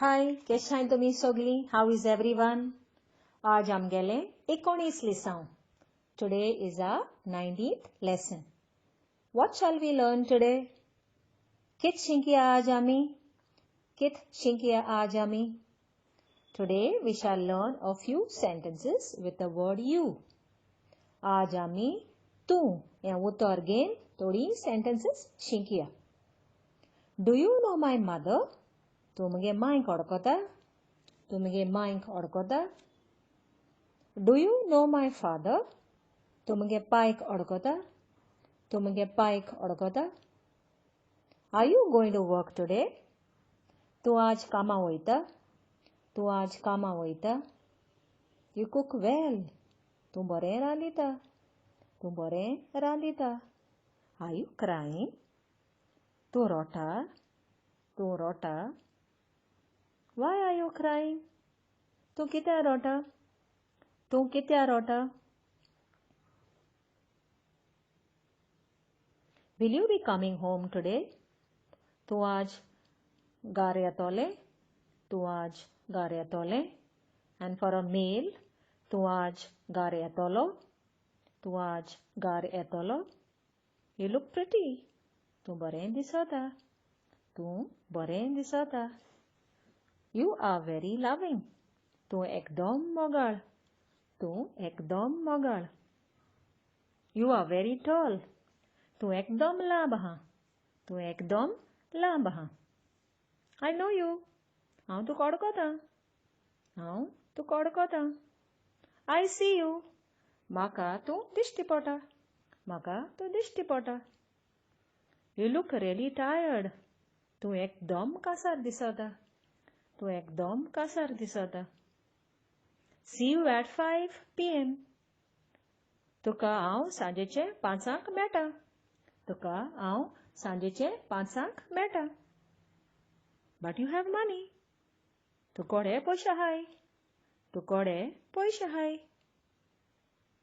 हाय, केशाय तुमी सगळीं? How is everyone? आज आमगेलें 19 लिसांव. Today is our 19th lesson. What shall we learn today? कित शिंकया आज आमी? कित शिंकया आज आमी? Today we shall learn a few sentences with the word you. आज आमी तूं हें उतर घेवन थोडीं sentences शिंकया. Do you know my mother? तूं मुगे मांयक वळखता? तूं मुगे मांयक वळखता? Do you know my father? तूं मुगे पायक वळखता? तूं मुगे पायक वळखता? Are you going to work today? तूं आज कामा वयता? तूं आज कामा वयता? You cook well. तूं बरें रांदिता. तूं बरें रांदिता. Are you crying? तूं रोटा? तूं रोटा? Why are you crying? तूं कित्याक रोटा? तूं कित्याक रोटा? Will you be coming home today? तूं आज घार येतोलें? तूं आज घार येतोलें? And for a male, तूं आज घार येतोलो? तूं आज घार येतोलो? You look pretty. तूं बरें दिसता. तूं बरें दिसता. You are very loving. तूं एकदम मोगाळ. तूं एकदम मोगाळ. You are very tall. तूं एकदम लांब आहा. तूं एकदम लांब आहा. I know you. हांव तुका वळखता. हांव तुका वळखता. I see you. म्हाका तूं दिश्टी पडटा. म्हाका तूं दिश्टी पडटा. You look really tired. तूं एकदम कासार दिसता. तूं एकदम कासार दिसता. See you at 5 p.m. तुका हांव सांजेचें 5 मेळटा. तुका हांव सांजेचें 5 मेळटा. But you have money. तुकोडे पयशे आहाय. तुकोडे पयशे आहाय.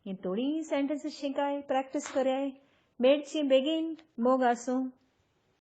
ही थोडीं सेंटेन्सीस शिकाय, प्रॅक्टीस करयाय. मेळची बेगीन. मोग आसूं.